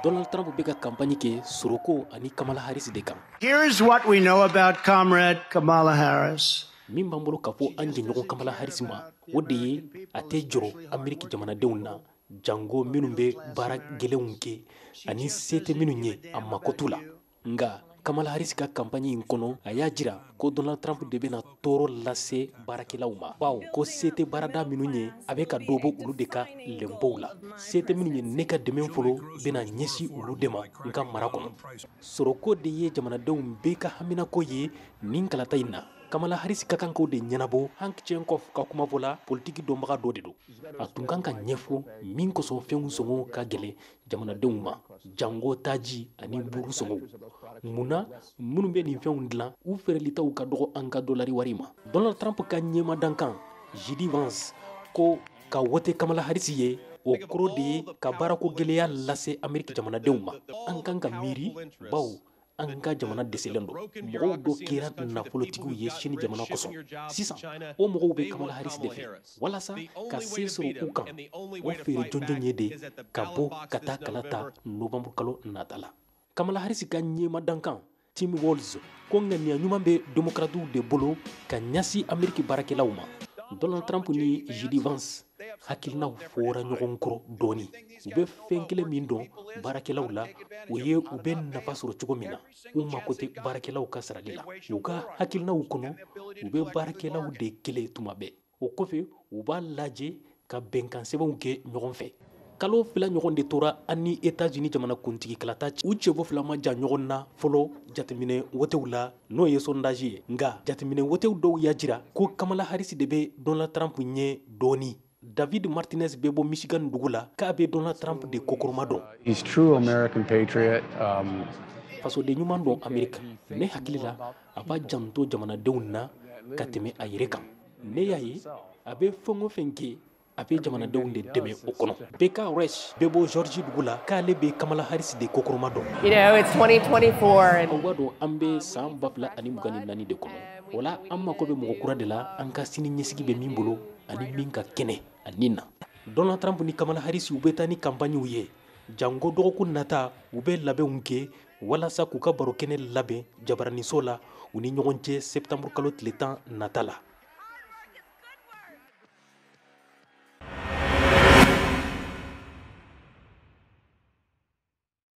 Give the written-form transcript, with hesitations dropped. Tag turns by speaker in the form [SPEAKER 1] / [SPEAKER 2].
[SPEAKER 1] Donald Trump bɛ ka campagne kɛ sɔrɔko ani Kamala Harris de kan.
[SPEAKER 2] Here's what we know about Comrade Kamala Harris.
[SPEAKER 1] Min b'an bolo ka fɔ an jɛɲɔgɔn Kamala Harris ma, o de ye a tɛ jɔrɔ Ameriki jamanadenw na, jango minnu bɛ baara gɛlɛnw kɛ ani se tɛ minnu ye, a mako t'u la. Nka Kamala Harris ka campagne in kɔnɔ, a y'a jira ko Donald Trump de bɛna tɔɔrɔ lase baarakɛlaw ma, bawo ko se tɛ baarada minnu ye, a bɛ ka dɔ bɔ olu de ka lɛnpow la. Se tɛ minnu ye, ne ka dɛmɛ fɔlɔ bɛna ɲɛsin olu de ma n ka mara kɔnɔ. Sɔrɔko de ye jamanadenw bɛɛ ka haminako ye nin kalata in na. Kamala Harris ka kan k'o de ɲɛnabɔ. Hank Sheinkopf ka kuma fɔ la, politiki dɔnbaga dɔ de don. A tun kan ka ɲɛfɔ min kosɔn fɛnw sɔngɔ ka gɛlɛn jamanadenw ma, jango taji ani buru sɔngɔw. Munna minnu bɛ nin fɛnw dilan, u feerelitaw ka dɔgɔ an ka dolari wari ma? Donald Trump ka ɲɛma dankan J.D. Vance ko ka wote Kamala Harris ye, o kɔrɔ de ye ka baarako gɛlɛya lase Ameriki jamanadenw ma. An kan ka miiri, bawo an ka jamana dɛsɛlen don. Mɔgɔw dɔ kɛra nafolotigiw ye sini jamana kosɔn. Sisan o mɔgɔw bɛ Kamala Harris de fɛ walasa ka se sɔrɔ u kan. O feere jɔnjɔn ye de ka bɔ ka taa kala ta novembre kalo nata la. Kamala Harris ka ɲɛma dankan Tim Walz ko ŋaniya ɲuman bɛ démocratew de bolo ka ɲɛsin Ameriki baarakɛlaw ma. Donald Trump ni J.D. Vance hakilinaw fɔra ɲɔgɔn kɔrɔ dɔɔni. U bɛ fɛn kelen min dɔn baarakɛlaw la, o ye u bɛ nafa sɔrɔ cogo min na. U mako tɛ baarakɛlaw ka sarali la. U ka hakilinaw kɔnɔ, u bɛ baarakɛlaw de kɛlɛ tuma bɛɛ. O kɔfɛ, u b'a lajɛ ka bɛnkan sɛbɛnw kɛ ɲɔgɔn fɛ. Kalo 2 ɲɔgɔn de tora an ni États-Unis jamana kuntigi kalata cɛ. U cɛbɔ fila ma ja ɲɔgɔn na fɔlɔ jateminɛ wotew la, n'o ye sondage ye. Nka jateminɛ wotew dɔw y'a jira ko Kamala Harris de bɛ Donald Trump ɲɛ dɔɔni. David Martinez bɛ bɔ Michigan dugu la, k'a bɛ Donald Trump de kɔkɔrɔma dɔn.
[SPEAKER 3] He's true American patriot.
[SPEAKER 1] Fasoden ɲuman don Amerika. Ne hakili la, a b'a janto jamanadenw na ka tɛmɛ a yɛrɛ kan. Ne y'a ye, a bɛ fɛn o fɛn kɛ, a bɛ jamanadenw de dɛmɛ o kɔnɔ. Becca Resch bɛ bɔ Georgie dugu la, k'ale bɛ Kamala Harris de kɔkɔrɔma dɔn.
[SPEAKER 4] It's 2024.
[SPEAKER 1] Aw b'a dɔn an bɛ san 2024 de kɔnɔ. O la, an mako bɛ mɔgɔ kura de la, an ka sini ɲɛsigi bɛ min bolo ani min ka kɛnɛ ani na. Donald Trump ni Kamala Harris, u bɛ taa ni campagne ye. Jango dɔgɔkun nata, u bɛ labɛnw kɛ walasa k'u ka baro kɛnɛ labɛn jabaraniso la u ni ɲɔgɔn cɛ septembre kalo tile 10 nata la.